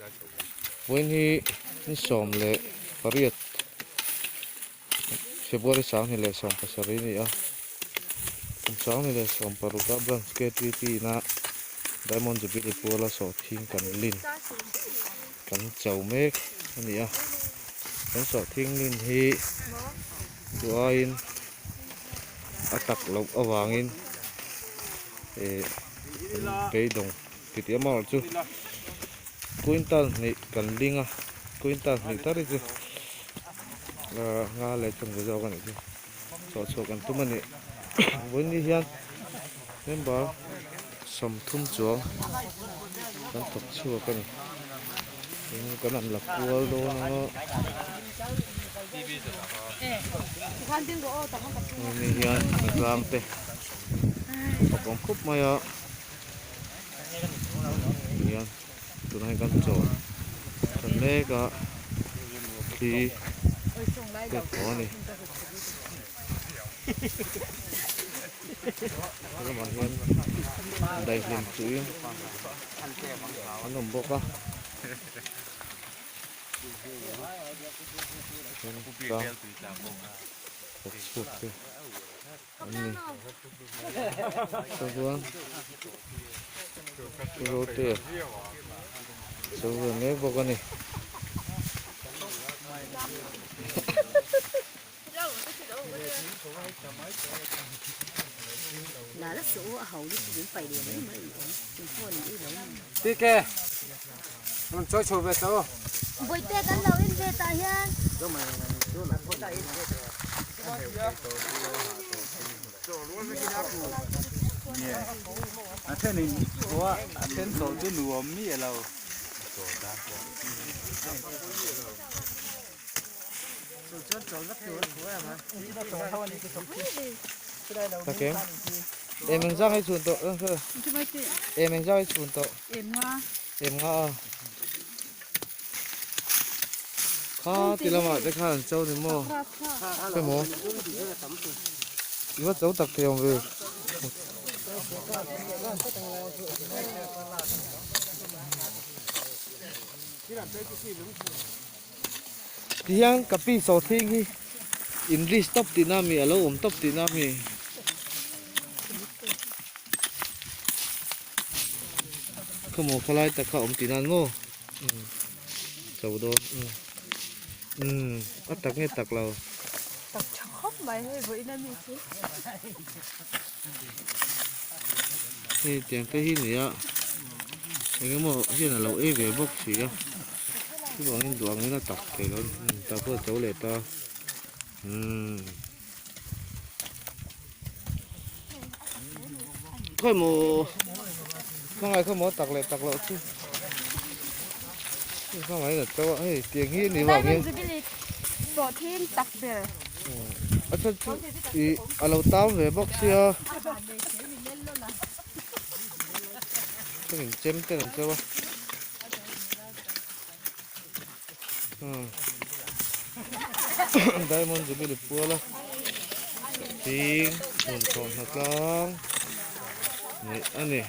Vawiin hi ni 18 February 2017 a ni a, kum 2016 a Branch KTP ina Diamond Jubilee puala sawhthing kan lin kan cho mek a ni a, kan sawhthing lin hi duh aiin a tak loh avangin eh kan beidawng titih amaherawhchu quintal hnih kan ling a quintal hnih tar hi chu ah nga leh chawmve zawk a nih chu chawh chhuah kan tum a ni vawiin ni hian member 30 chuang kan thawk chhuak a ni tin kan han la kual dawn a hemi hian tlang te a awm khawp mai a hian tunah hian kan chawl tan mek a thli te pawh a ni helamah hian daihlim chuhin an awm bawk a tlang chhuak te an ni chuan rote a lo ve mek bawk a ni. Takem em eng zang ei chhun tawh em eng zang ei chhun tawh em nga a kha ti lamah te khan an cho ni maw emaw i va cho tak thei awm ve. Tihian ka pi sawhthing hi English tawp tihna ami a lo awm tawp tihna ami. Khawmaw khalai tak kha awm tihna an maw cho dawn umm a tak nge tak lo. Tak tha khawp mai hei vawiin ami chu. Hei tiang te hi nia eng emaw hian a lo ei ve bawk si a chuvangin duh angin a tak thei lo a ni tah pawh a cho leh ta umm khawi maw hmangaih khaw maw tak leh tak loh chu hmangaih a cho a hei tiang hi a ni vangin. A chhan chu ih a lo tam ve bawk sia chuan in chem te an cheu a umm diamond jubilee pual a ding hmun thawmhnaw tlang neih a ni.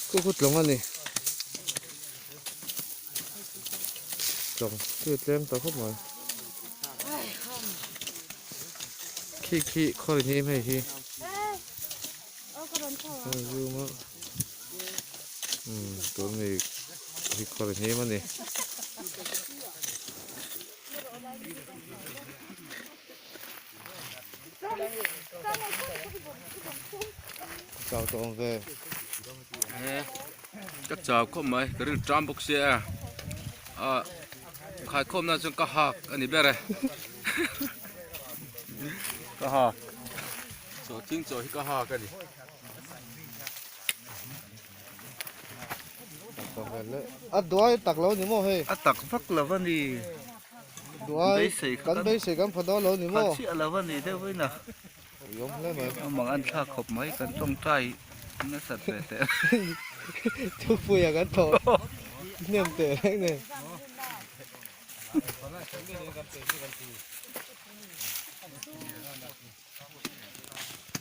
Khu khu tlawng a ni tlawng chu a tlem ta khawp mai khi khi khawi hnim hei hi a zoom a umm tun mi hi khawi hnim a ni. Chau tawh awm ve. Ka chau khawp mai ka ril ṭam bawk sia a khaikhawm na chuan ka hak a ni ber e ka hak chaw thing chaw hi ka hak a ni. A duai tak lo ni maw hei. A tak vak lo a ni. Duai kan beisei kan pha dawn lo ni maw. Pha chiah lo a ni deuh in a. Ui awm hle mai. A mang an thlak khawp mai kan tawngtai nasat ve teh. Thupui a kan thawh hnem teh reng nen.